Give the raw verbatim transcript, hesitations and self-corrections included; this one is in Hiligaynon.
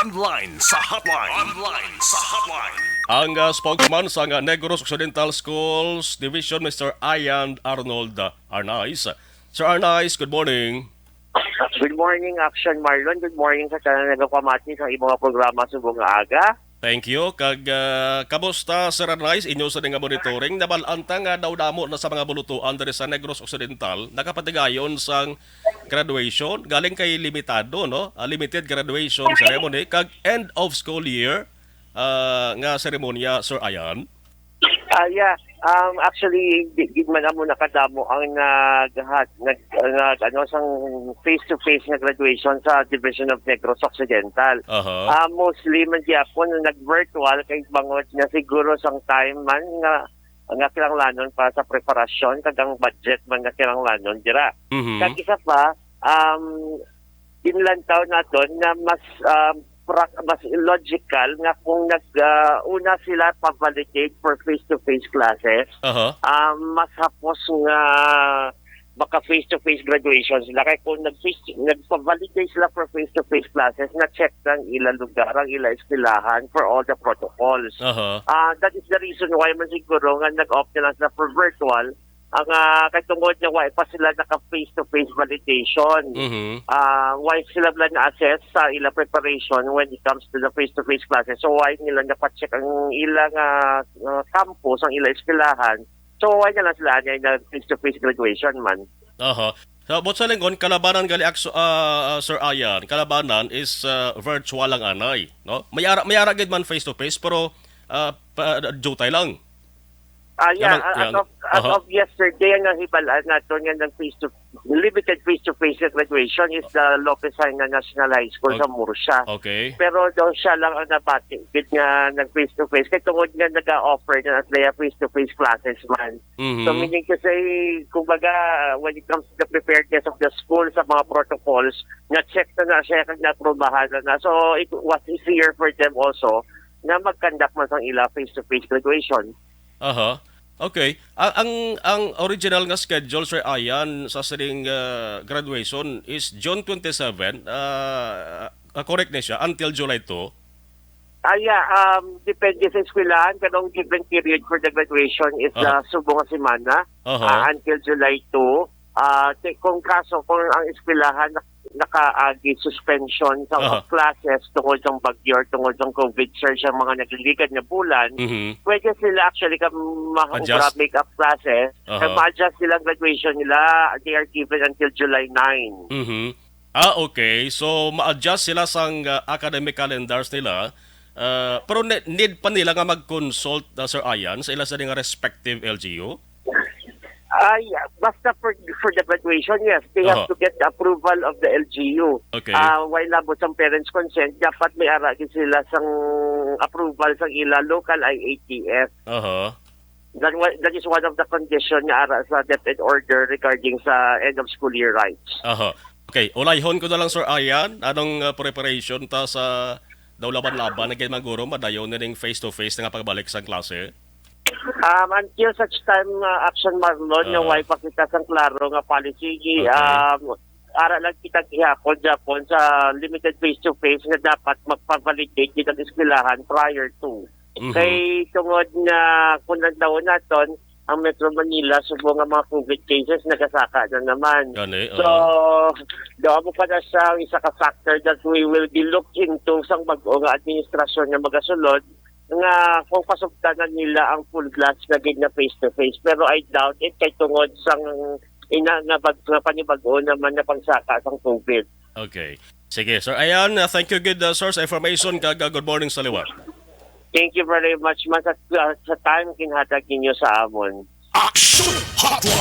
Online sa hotline. Online sa hotline. Ang, ah, spokesman sang, ah, Negros Occidental Schools Division, Mister Ian Arnold, ah, Arnaiz. Sir Arnaiz, good morning. Good morning, Action Marlon. Good morning sa tanan nagapamati sa imong programa subong nga aga. Thank you. Kag, ah, kamusta, Sir Arnaiz? Inyo sa nga monitoring, nabal-an ta nga daw damo na sa mga bulutuan diri sa Negros Occidental nakapatigayon sang graduation, galing kay limitado, no? Ah, limited graduation ceremony kag end of school year, ah, nga seremonya, Sir Ian. Ah, yeah. Um, actually, di gid man amo nakadamo ang naghat-, nag-, nag-, ano, sang face-to-face nga graduation sa Division of Negros Occidental. Aha. Ah, mostly man gyapon nag-virtual kay bangod nga siguro sang time man nga, nga kinahanglanon para sa preparasyon kag ang budget man nga kinahanglanon dira. Mhm. Kag isa pa, um, ginlantaw naton nga mas, um, prak-, mas logical nga kung nag, ah, una sila pa-validate for face-to-face classes, Aha. um, mas hapos nga maka face-to-face graduation sila. Kay kung nag-face, nagpa-validate sila for face-to-face classes, na-check ang ila lugar, ang ila eskwelahan for all the protocols. Aha. Ah, that is the reason why man siguro nga nag-opt na lang sila for virtual. Ang, ah, kay tungod nga wa pa sila naka face-to-face validation. Mhm. Ah, why sila bala na-assess sa ila preparation when it comes to the face-to-face classes? So, why nila napa-check ang ila nga, ah, campus, ang ila eskwelahan? So, why na lang sila anay na face-to-face graduation man? Aha. So, but sa lingon, kalabanan gali, akso-, ah, ah, Sir Ian, kalabanan is, ah, virtual lang anay, no? May ara, may ara gid man face-to-face, pero, ah, pa, jutay lang. Ah, yeah, Kanang, ah, as yang, of, as aha. of yesterday, ang nahibal-an naton nga nag face to, limited face-to-face nga graduation is the Lopez Jaena National High School Okay. sa Murcia. Okay. Pero daw siya lang ang nabati gid nga nag face-to-face. Kay tungod nga nag-offer na sila face-to-face classes man. Mhm. So, meaning to say, kumbaga, when it comes to the preparedness of the school sa mga protocols, na-check na na siya kag naaprubahan na na. So, it was easier for them also na mag-conduct man sang ila face-to-face graduation. Aha. Okay. A-, ang, ang original nga schedule, Sir Ian, sa sining, ah, graduation is June twenty-seven. Ah, ah, correct ni siya, until July two. Ah, yeah, um, depende sa eskwelahan, kanang given period for the graduation is, Aha. ah, subong nga semana, Aha. ah, until July two. Ah, te-, kung kaso, kung ang eskwelahan nak-, nakaagi suspension sa Aha. classes tungod sa bagyo, tungod sa COVID surge, ang mga nagliligad nga bulan, Mhm. pwede sila actually ka ma-, Adjust? obra make up classes, Aha. kag ma-adjust sila ang graduation nila, they are given until July nine. Mhm. Ah, okay. So, ma-adjust sila sang, ah, academic calendars nila. Ah, pero ne-, need pa nila nga mag-consult, ah, Sir Ian, sa ila sa nga respective L G U? Ay, basta for, for the graduation, yes. They have Aha. to get the approval of the L G U. Okay. Ah, while labot sang parents' consent, dapat may ara gid sila sang approval sang ila local I A T F. Aha. That wa-, that is one of the condition nga ara sa DepEd order regarding sa end of school year rites. Aha. Okay, ulayhon ko na lang, Sir Ian. Anong, ah, preparation ta sa daw laban-laban na gid man guro, madayon na ning face-to-face na nga pagbalik sa klase? Um, until such time, uh, Action Marlon, nga Ah. way pa kita sang klaro nga policy, Okay. um, ara lang kita gihapon, Japon, sa limited face-to-face nga dapat magpa-validate gid ang eskwelahan prior to. Mhm. Kay tungod nga kung nagdaon naton, ang Metro Manila, subong nga mga COVID cases, nagasaka na naman. Gani, So, oo. daw mo pa na siya ang isa ka factor that we will be look into sang bag-o nga administrasyon nga magasulod, nga kung pasugtanan nila ang full blast na gid nga face-to-face. Pero I doubt it kay tungod sang ina nga bag-, nga panibag-o naman na pagsaka sang COVID. Okay. Sige, Sir Ian, uh, thank you gid, uh, sir, sa information kag, uh, good morning sa liwat. Thank you very much, man, sa, uh, sa time ginhatag ninyo sa amon. Action Hotline.